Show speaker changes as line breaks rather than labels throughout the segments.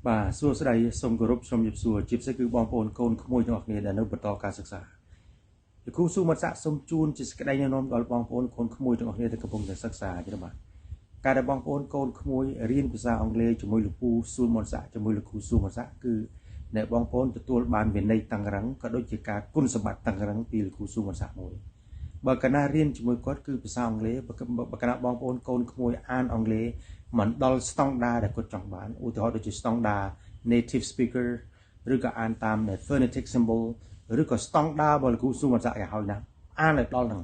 បាទសួស្តីសូមគោរពសូមជម្រាបសួរជាពិសេសគឺបងប្អូនកូនក្មួយទាំងអស់គ្នាដែលនៅបន្តការសិក្សាលោកគ្រូស៊ូមតស័កសូមជូនជាសេចក្តីណែនាំដល់បងប្អូនកូនក្មួយទាំងអស់គ្នាដែលកំពុងតែសិក្សាចឹងបាទការដែលបងប្អូនកូនក្មួយរៀនភាសាអង់គ្លេសជាមួយលោកពូស៊ូមតស័កជាមួយលោកគ្រូស៊ូមតស័កគឺអ្នកបងប្អូនទទួលបានវិន័យតឹងរឹងក៏ដូចជាការគុណសម្បត្តិតឹងរឹងពីលោកគ្រូស៊ូមតស័កមួយបើកាលណារៀនជាមួយគាត់គឺភាសាអង់គ្លេសបើកាលណាបងប្អូនកូនក្មួយអានអង់គ្លេសមិនដល់ស្តង់ដារដែលគាត់ចង់បានឧទាហរណ៍ដូចជាស្តង់ដារ native speaker ឬក៏អានតាម phonetic symbol ឬក៏ស្តង់ដាររបស់លោកគ្រូស៊ូមតស័កឲ្យហើយណាអានឲ្យដល់ហ្នឹង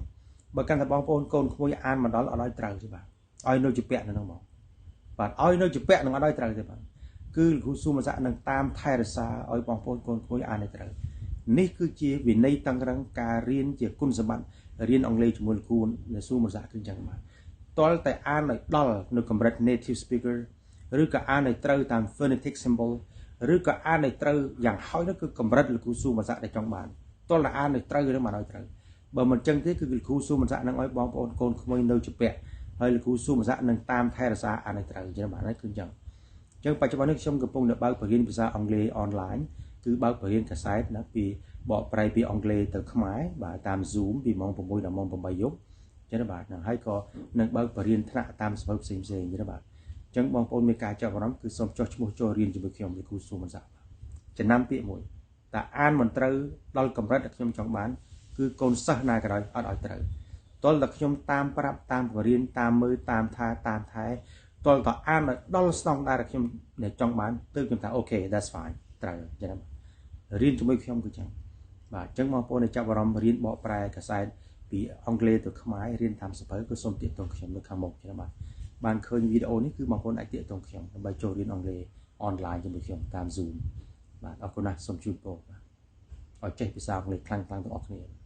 បើកាន់តែបងប្អូនកូនក្មួយអានមិនដល់អត់ឲ្យត្រូវទេបាទឲ្យនៅជាពាក់នៅហ្នឹងមកបាទឲ្យនៅជាពាក់នឹងអត់ឲ្យត្រូវទេបាទគឺលោកគ្រូស៊ូមតស័កនឹងតាមថែរក្សាឲ្យបងប្អូនកូនក្មួយអានឲ្យត្រូវនេះគឺជាវិន័យតឹងរឹងការរៀនជាគុណសម្បត្តិរៀនអង់គ្លេសជាមួយលោកគ្រូស៊ូមតស័កគឺអញ្ចឹងបាទតលតែអានឲ្យដល់នៅកម្រិត native speaker ឬក៏អានឲ្យត្រូវតាម phonetic symbol ឬក៏អានឲ្យត្រូវយ៉ាងហោចនោះគឺកម្រិតលោកគ្រូស៊ូមតស័កដែលចង់បានតលតែអានឲ្យត្រូវនឹងបានឲ្យត្រូវបើមិនចឹងទេគឺលោកគ្រូស៊ូមតស័កនឹងឲ្យបងប្អូនកូនក្មួយនៅជាពាក់ហើយលោកគ្រូស៊ូមតស័កនឹងតាមថែរក្សាអានឲ្យត្រូវអញ្ចឹងបាទគឺអញ្ចឹងអញ្ចឹងបច្ចុប្បន្ននេះខ្ញុំកំពុងតែបើកបរិញ្ញាភាសាអង់គ្លេសអនឡាញគឺបើកបរិញ្ញាកាសែតណាពីបកប្រែពីអង់គ្លេសទៅខ្មែរបាទតាម Zoom ពីម៉ោង6ដល់ម៉ោង8យប់ចឹងបាទហ្នឹងហើយក៏នឹងបើកបរិញ្ញាថ្នាក់តាមសភៅផ្សេងផ្សេងចឹងបាទអញ្ចឹងបងប្អូនមានការចាប់អារម្មណ៍គឺសូមចុះឈ្មោះចូលរៀនជាមួយខ្ញុំលោកគ្រូស៊ូមតស័កចំណាំពាក្យមួយតើអានមិនត្រូវដល់កម្រិតដែលខ្ញុំចង់បានគឺកូនសិស្សណាក៏ដោយអត់ឲ្យត្រូវតលតែខ្ញុំតាមប្រាប់តាមបរិញ្ញាតាមមើលតាមថាតាមថែតលតែអានឲ្យដល់ស្តង់ដារដែលខ្ញុំដែលចង់បានទើបខ្ញុំថា OK, that's fine ត្រូវចឹងរៀនជាមួយខ្ញុំគឺចឹងបាទអញ្ចឹងបងប្អូនដែលចាប់អារម្មណ៍រៀនបកប្រែកាសែតពីអង់គ្លេសទៅខ្មែររៀនតាមសភៅគឺសូមទាក់ទងខ្ញុំនៅខាងមុខចឹងបាទបានឃើញវីដេអូនេះគឺបងប្អូនអាចទាក់ទងខ្ញុំដើម្បីចូលរៀនអង់គ្លេសអនឡាញជាមួយខ្ញុំតាម Zoom បាទអរគុណណាស់សូមជូនពរបាទឲ្យចេះភាសាអង់គ្លេសខ្លាំងៗទាំងអស់គ្នា។